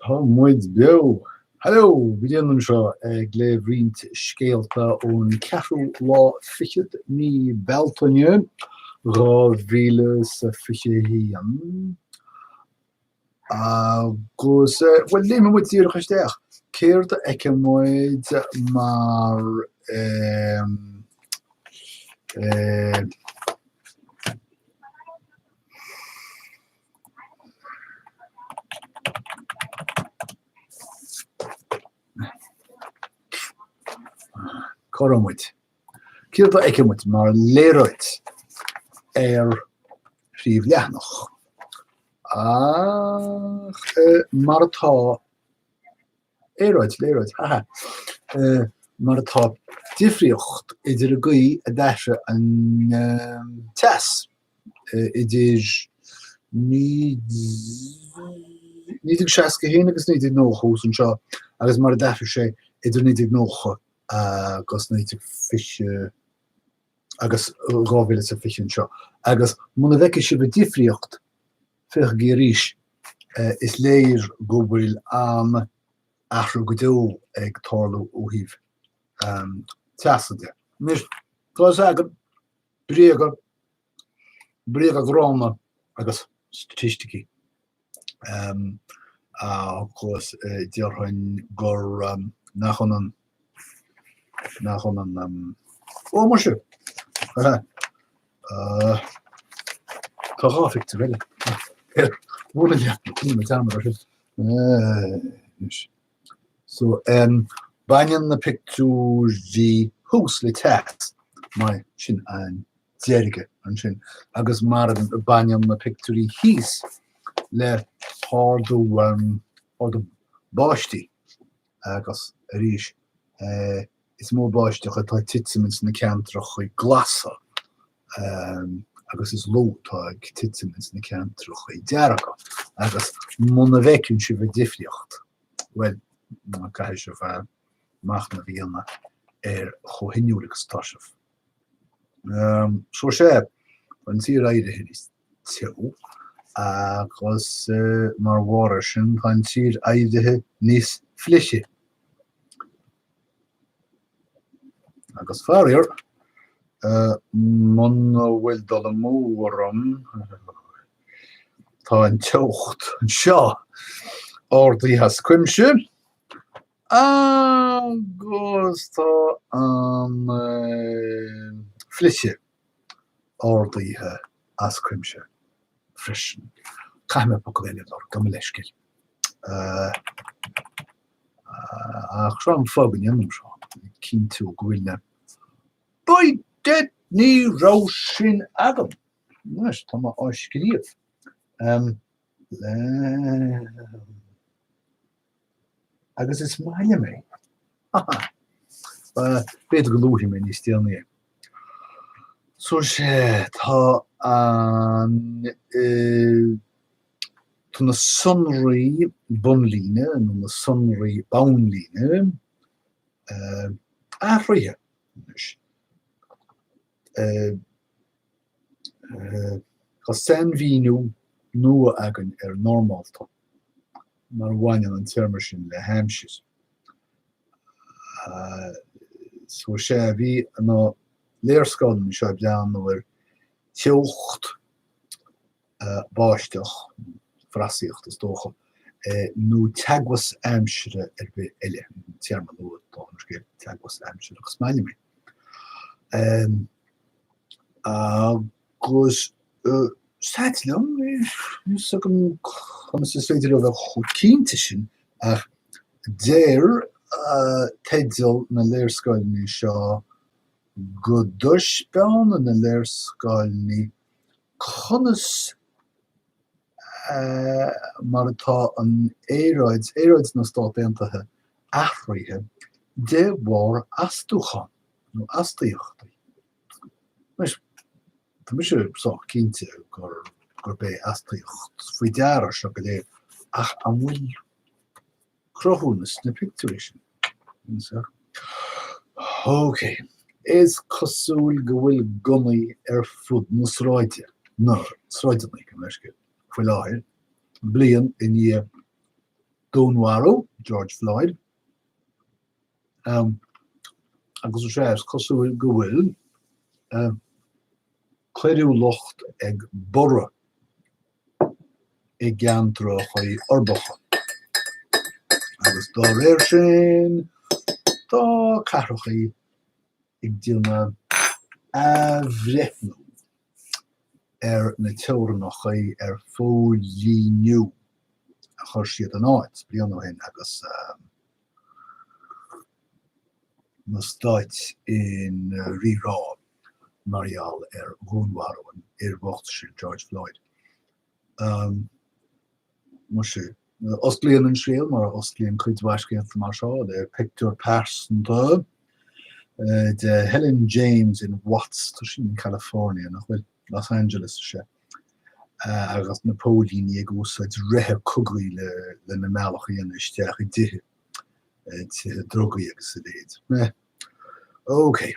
Tá muid beo! Hello! Brian anseo ag léamh roinnt scéalta ón ceathrú lá fichead mí Bealtaine 2021. Agus, bhuel, léimfidh muid díreach isteach. Céard a fheiceann muid mar eh, eh, Cá raibh muid? Céard a fheiceann muid mar léaráid ar phríomhleathanach? Ach mar atá Aeráid, léaráid, haha. Mar atá difríocht idir an gcaoi a d'athraigh an teas idir 1961 agus 1990 thuas anseo agus mar a d'athraigh sé idir 1990 agus 1920 agus 2020 anseo. Agus muna bhfeicfidh sibh an difríocht, féachaigí arís, is léir go bhfuil an-athrú go deo ag tarlú ó thaobh teasa de. Anois, tá fhios agam, bréaga, bréaga gránna agus staitisticí. Agus déarfainn gur nach ionann, nach ionann, ó muise! Tá 2 phictiúr eile ar bhun an leathanaigh, rinne mé dearmad air sin. So, baineann na pictiúirí thuas le teas, mar sin an deirge ansin, agus mar baineann na pictiúirí thíos le hardú, ardú báistí agus arís, is mó báisteach atá ag titim ins na ceantracha glasa agus is lú atá ag titim ins na ceantracha dearga agus muna bhfeiceann sibh an difríocht, bhuel, caithfidh sibh machnamh a dhéanamh ar chomh hinniúil agus atá sibh. So sea, tá an tír éirithe níos teo agus mar bharr air sin tá an tír éirithe níos fliche. Agus faraor, muna bhfuil dul amú orm, tá an teocht anseo ardaithe as cuimse agus tá an fliche ardaithe as cuimse freisin. Caithfidh mé focal eile a lorg, gabh mo leithscéal. Ach seo an fáth go ndéanaim seo, ag cinntiú go bhfuil na By dead ní raibh sin agam! Anois, tá mé á scríobh. Agus is maith liom é. B'fhéidir go luafaidh mé níos déanaí é. So sea, tá an Tá na sonraí bonnlíne nó na sonraí bonnlíne athraithe anois. Tá sainmhíniú nua againn ar 'normálta' mar a bhaineann an téarma sin le haimsir. So sea, bhí na léarscáileanna seo ag breathnú ar teocht, báisteach, frasaíocht is dócha, nó teagmhas aimsire ar bith eile, téarma nua atá an scéal, teagmhas aimsire, agus is maith liom é. Agus is ait liom, níl fhios agam conas is féidir leo bheith chomh cinnte sin, ach deir teideal na léarscáileanna seo go dtaispeánann na léarscáileanna Conas mar atá an aeráid, aeráid na Stát Aontaithe, athraithe de bharr astúchán nó astaíochtaí? Anois, tá mise sách cinnte gur, gurb é astaíocht faoi deara seo go léir, ach an bhfuil cruthúnas sna pictiúirí sin. Ok. Is cosúil go bhfuil gunnaí ar fud na sráide, na sráideanna, gabh mo leithscéal, faoi láthair, bliain i ndiaidh Dúnmharú George Floyd. Agus is ea, is cosúil go bhfuil coiriúlacht ag borradh i gceantracha uirbeacha. Agus dá réir sin, tá cathracha ag déanamh athbhreithniú ar na teorainneacha ar phóilíniú a chuir siad in áit bliain ó shin agus na stáit in rírá mar gheall ar dhúnmharú an fhir bhoicht sin, George Floyd. Muise, osclaíonn an scéal, mar a osclaíonn cuid mhaith scéalta mar seo, le pictiúr pearsanta de Helen James in Watts, tá sin in California, nach bhfuil? Los Angeles, is ea. Agus na póilíní ag úsáid reithe cogaidh lena mbealach a dhéanamh isteach i dtithe. tithe drugaí agus a leithéid. Eh. Ok.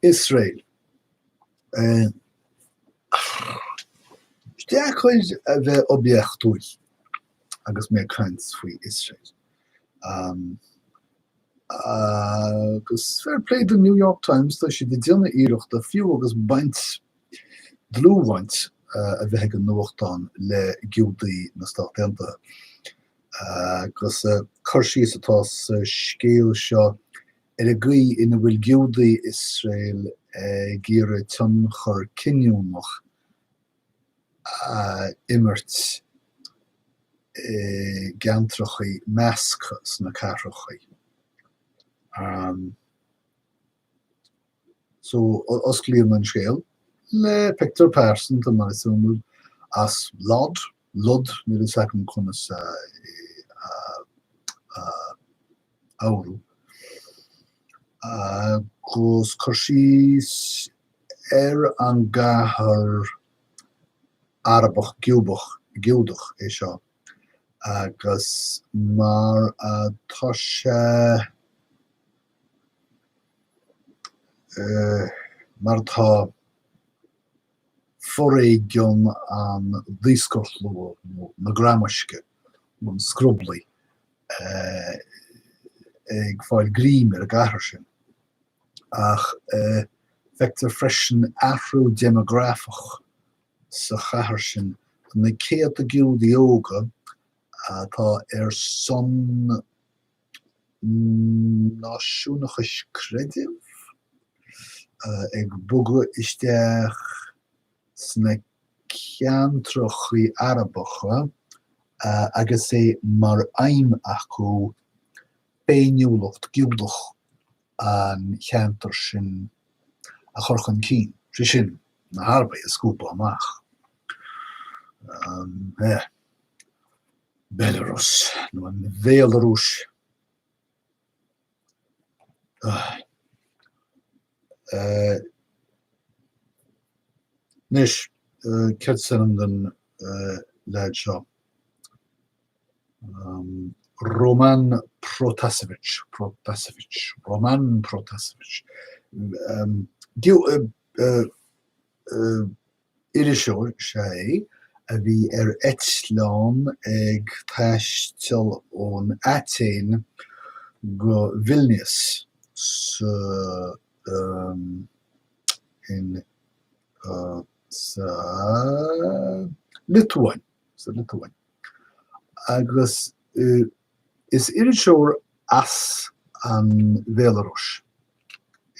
Iosrael. Eh. Is deacair a bheith oibiachtúil agus mé ag caint faoi Iosrael. Um, agus fair play don New York Times, tá siad ag déanamh iarrachta fiú agus baint, dlúthbhaint a bheith ag an nuachtán le Giúdaí na Stát Aontaithe. Agus cur síos atá sa scéal seo ar an gcaoi ina bhfuil Giúdaigh Iosrael ag iarraidh tionchar cinniúnach a imirt i gceantracha measctha sna cathracha. So, osclaíonn an scéal le pictiúr pearsanta, mar is iondúil, as Lod, Lud, níl a fhios agam conas é a fhoghrú, agus cur síos ar an gcathair Arabach Giúbach, Giúdach é seo, agus mar atá sé. Mar atá foréigean an daoscarshlua nó na gramaisce nó an scroblaigh ag fáil greim ar an gcathair sin. Ach feictear freisin athrú déimeagrafach sa chathair sin do na céadta Giúdaigh óga atá ar son náisiúnachais creidimh ag bogadh isteach sna ceantracha Arabacha agus é mar aidhm acu féiniúlacht Giúdach an cheantair sin a chur chun cinn, sé sin, na hArabaigh a scuabadh amach. Belarus, nó an Bhéalarúis. Anois, céard is ainm don leaid seo? Roman Protasevich, Protasevich, Roman Protasevich. Iriseoir is ea é a bhí ar eitleán ag taisteal ón Atéin go Vilnius sa in sa Liotuáin sa Liotuáin agus is iriseoir as an Bhéalarúis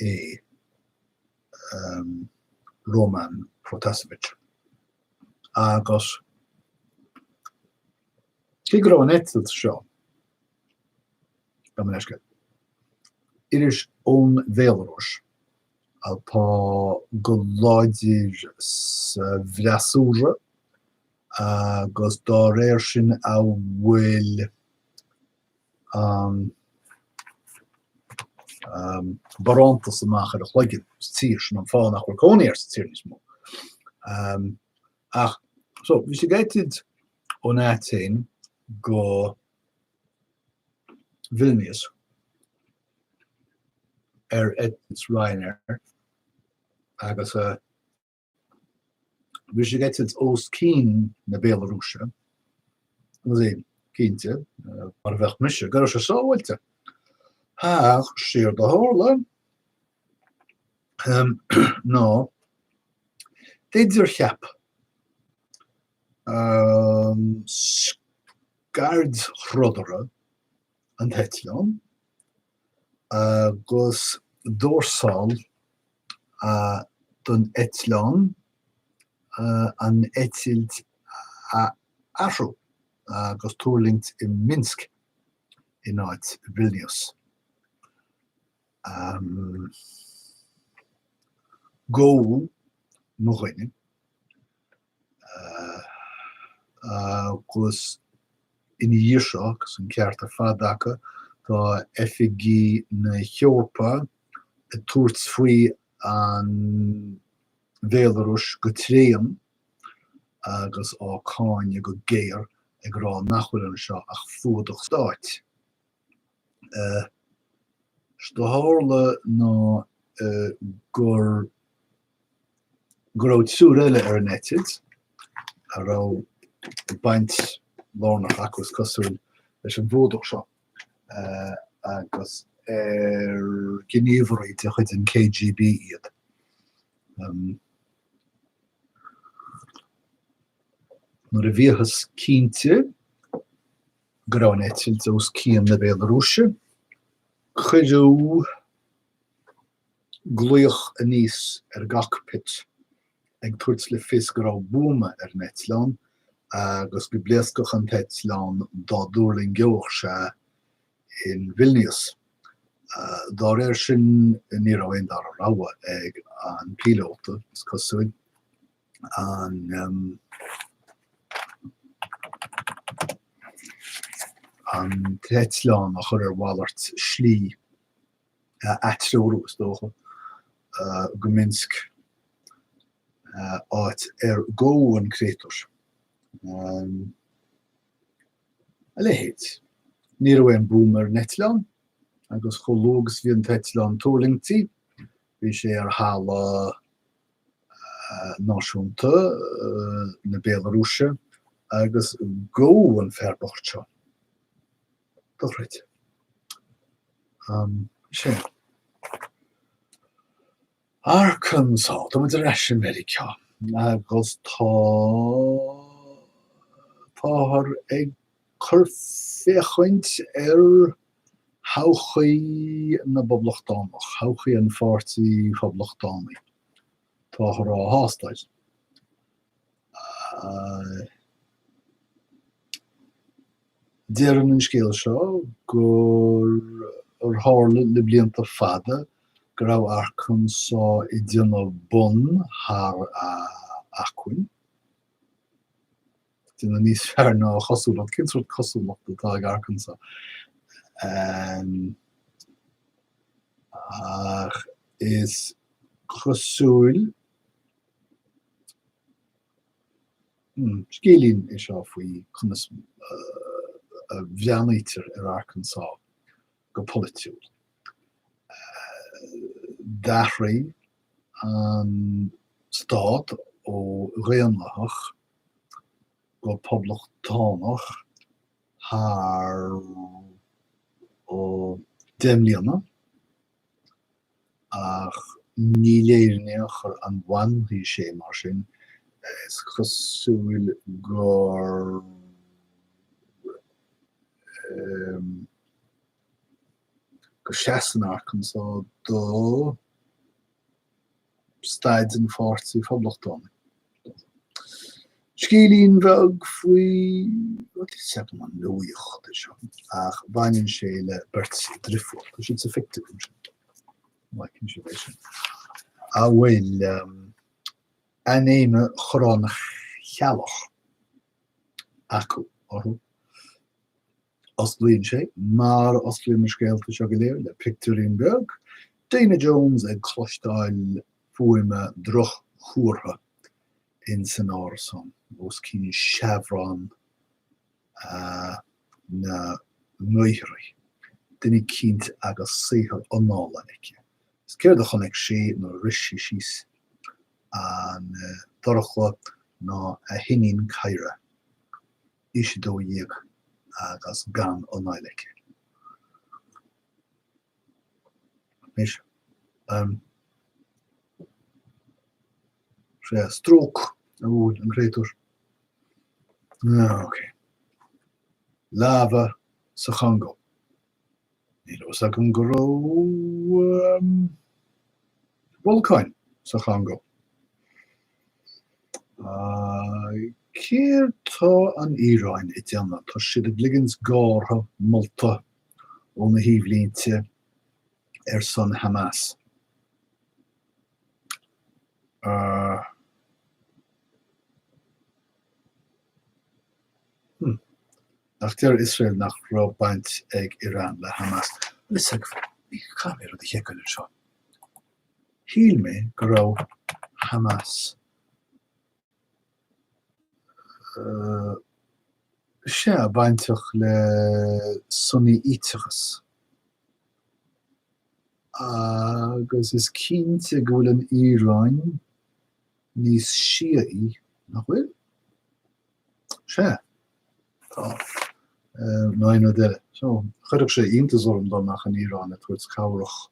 é. Roman Protasevich. Agus cé go raibh an eitilt seo, gabh mo leithscéal, iris ón Bhéalarúis atá go láidir sa bhfreasúra agus dá réir sin a bhfuil an barántas amach ar a chloigeann sa tír, sin an fáth nach bhfuil cónaí air sa tír níos mó. Ach, so, bhí sé ag eitilt ón Atéin go Vilnius ar eitilt Ryanair agus Bhí sé ag eitilt os cionn na Béalarúise agus é Cinnte, mar a bheadh mise, go raibh sé sábháilte. Ach séard a tharla ná d'idircheap scairdthrodaire an t-eitleán agus d'fhórsáil don eitleán an eitilt a athrú agus tuirlingt i Minsk in áit Vilnius. Gabhadh mo dhuine agus ina dhiaidh seo, agus an ceart ar fad acu, tá oifigigh na hEorpa ag tabhairt faoi an Bhéalarúis go tréan agus á cáineadh go géar ag rá nach bhfuil anseo ach fuadach stáit. Séard a tharla ná gur go raibh triúr eile ar an eitilt a raibh baint lárnach acu, is cosúil, leis an bhfuadach seo agus ar gníomhairí de chuid an KGB iad. Nuair a bhíothas cinnte go raibh an eitilt os cionn na Béalarúise, cuireadh glaoch aníos ar an gcockpit ag tabhairt le fios go raibh buama ar an eitleán agus go bpléascfadh an t-eitleán dá dtuirlingeodh sé in Vilnius. Dá réir sin, ní raibh aon dara rogha ag an bpíolóta, is cosúil. an an t-eitleán a chur ar mhalairt slí, a atreorú, is dócha, go Minsk, áit ar gabhadh an créatúr. A leithéid. Ní raibh aon buama ar an eitleán, agus chomh luath agus a bhí an t-eitleán tuirlingtí, bhí sé ar thalamh náisiúnta na Béalarúise agus gabhadh an fear bocht seo. Dochreidte. Sin. Arkansas, tá muid ar ais i Meiriceá agus tá táthar ag cur féachaint ar thodhchaí na bPoblachtánach, thodhchaí an Pháirtí Phoblachtánaigh. Táthar á thástáil. Deireann an scéal seo gur tharla le blianta fada go raibh Arkansas ag déanamh bun thar a acmhainn. Déanamh níos fearr ná a chosúlacht. Cén sórt cosúlachta atá ag Arkansas? Ach is cosúil, scéilín é seo faoi conas a bhreathnaítear ar Arkansas go polaitiúil. D'athraigh an stát ó dhaonlathach go poblachtánach thar 10 mbliana, ach ní léir in aon chor an bhfanfaidh sé mar sin. Is cosúil gur go seasann Arkansas do staid an Pháirtí Phoblachtánaigh. Scéilín bheag faoi, bhuel, níl a fhios agam an nuaíocht é seo, ach baineann sé le beirt driofúr. Tá siad sa phictiúr ansin. An bhfeiceann sibh é sin? A bhfuil ainéime chorrán cheallach acu orthu. Osclaíonn sé, mar a osclaíonn na scéalta seo go léir, le pictiúirín beag, Dana Jones ag cloisteáil fuaime droch-thuartha ins an árasán, os cionn seabhrán na ngaothairí, duine eicínt agus saothar anála aici. Is céard a chonaic sí nuair a rith sí síos an dorchla ná a hiníon Kyra, aois 12. agus gan anáil aici. Anois, sea, stróc a bhuail an créatúr. Ok. Lava sa Chongó. Ní raibh fhios agam go raibh bolcáin sa Chongó. Céard tá an Iaráin ag déanamh? Tá siad ag ligint gártha molta ó na taobhlínte ar son Hamas. Hmm. Ach deir Iosrael nach raibh baint ag Iran le Hamas. Caithfidh mé rud a sheiceáil anseo. Shíl mé go raibh Hamas sea, bainteach le Sunnaíteachas. Agus is cinnte go bhfuil an Iaráin níos Siaí, nach bhfuil? Sea, tá. Ná aon rud eile. So, chuirfeadh sé iontas orm dá mbeadh an Iaráin ag tabhairt cabhrach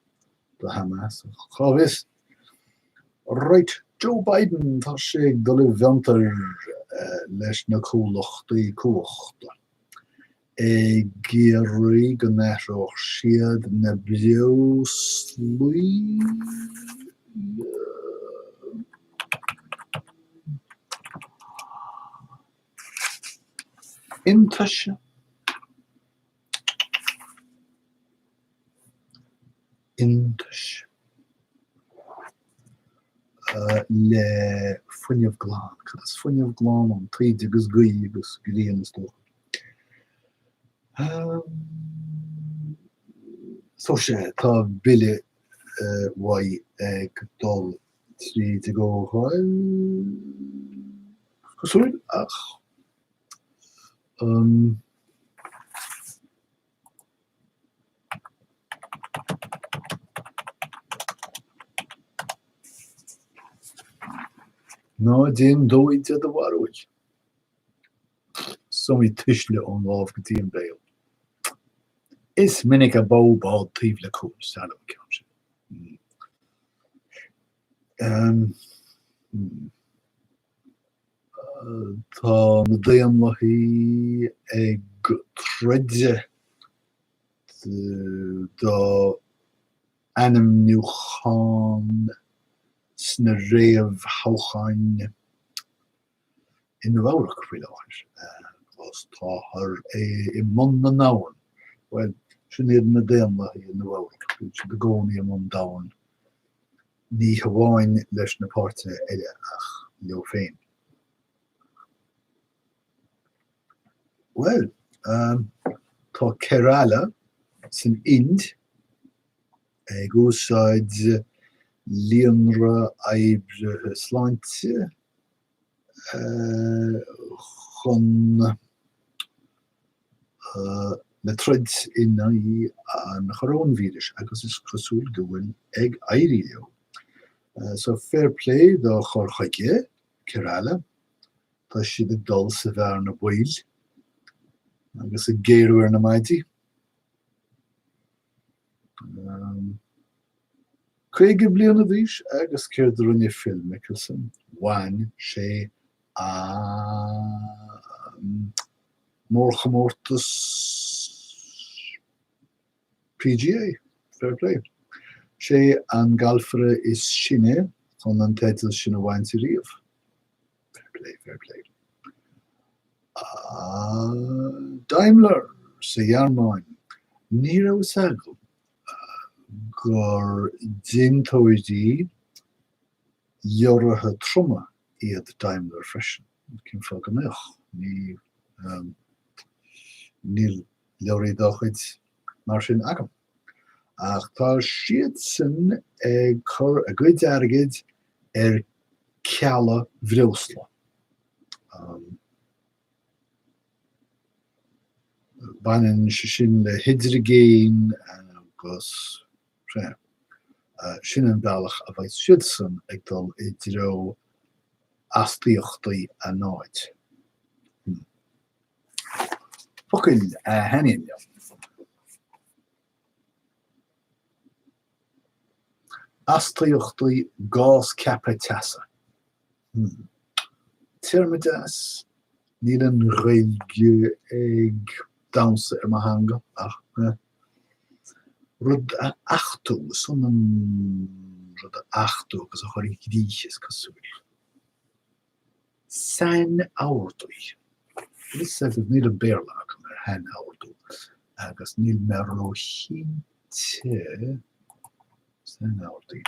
do Hamas, ach cá bhfios? Right, Joe Biden, tá sé ag dul i bhfiontar leis na comhlachtaí cumhachta, ag iarraidh go n-athródh siad na breoslaí. Iontaise. Iontaise. Le fuinneamh glan. Cad is fuinneamh glan ann? Taoide agus gaoth agus grian is dócha. So sea, tá bille mhaith ag dul tríd an gComhdháil, cosúil, ach Ná déan dóigh de do bharúil. Is iomaí tuisle ón lámh go dtí an béal. Is minic a bádh bád taobh le cuan, is fearr liom an ceann sin. Tá na Daonlathaithe ag troid do ainmniúchán sna réamhthoghcháin. i Nua-Eabhrac faoi láthair agus táthar i mbun na ndamhan. Bhuel, sin iad na Daonlathaithe i Nua-Eabhrac, bíonn siad i gcónaí i mbun damhan, ní hamháin leis na páirtithe eile ach leo féin. Bhuel, tá Kerala san Ind ag úsáid líonra oibrithe sláinte chun le troid in aghaidh an choróinvíris agus is cosúil go bhfuil ag éirí leo. So fair play do chur chuige Kerala, tá siad ag dul sa bhearna baoil agus ag géarú ar na maidí. 50 bliana d'aois agus céard a rinne Phil Mickelson? Bhain sé an mórchomórtas PGA. Fair play. Sé an galfaire is sine chun an teideal sin a bhaint ariamh. Fair play, fair play. Daimler sa Ghearmáin. Ní raibh fhios agam gur déantóirí leoraithe troma iad Daimler freisin. Cén fáth go mbeadh? Ní, níl leoraí dá chuid mar sin agam. Ach tá siadsan ag cur a gcuid airgid ar cealla bhreosla. Baineann sé sin le hidrigin agus sea, sin an bealach a bheidh siadsan ag dul i dtreo astaíochtaí a náid. Focail a thaitníonn liom. Astaíochtaí gás ceaptha teasa. Hmm. Téarma deas. Níl an Ghaeilge ag damhsa ar mo theanga, ach eh. Rud a achtú, is ionann rud a achtú agus a chur i gcrích, is cosúil. Sainordú. Níl níl an Béarla agam ar shainordú agus níl mé róchinnte sainordú.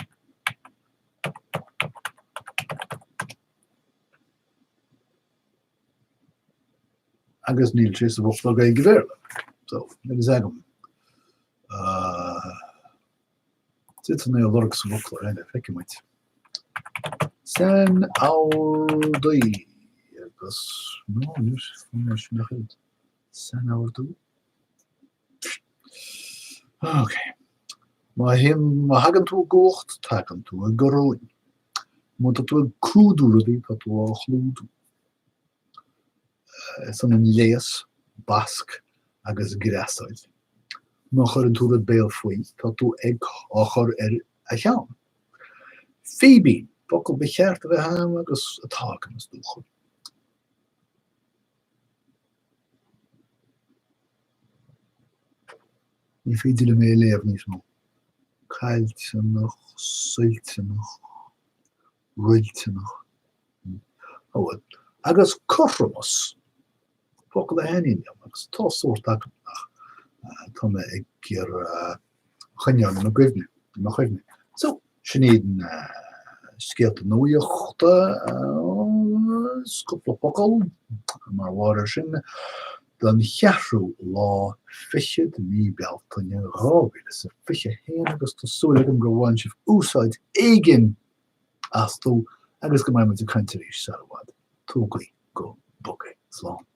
Agus níl sé sa bhfoclóir Gaeilge-Bhéarla. So, níl fhios agam. D'fhéadfainn é a lorg sa bhfoclóir eile, feicfidh muid. Sainordú agus nó anois anois nach iad. Sainordú. Ok. Má théann, má thagann tú i gcumhacht, tagann tú i gcoróin. Má tá tú ag cumhdú rudaí, tá tú á chlúdú. Is ionann léas, basc agus greasáil. Má chuireann tú rud béal faoi, tá tú ag á chur ar a cheann. Fíbín, focal ba cheart a bheith agam agus atá agam, is dócha. Ní féidir liom é a léamh níos mó. Caillteanach, soliteanach, ruillteanach. Oh well. Agus cothromas! Focal a thaitníonn liom agus tá sórt agam ach tá mé ag iarraidh coinneáil i mo gcuimhne, i mo chuimhne. So, sin iad na scéalta nuachta agus cúpla focal mar bharr air sin don cheathrú lá fichead de mí Bealtaine 2021 agus tá súil agam gur bhain sibh úsáid éigin astu agus go mbeidh muid ag caint arís sar i bhfad. Tógaigí go bog é. Slán.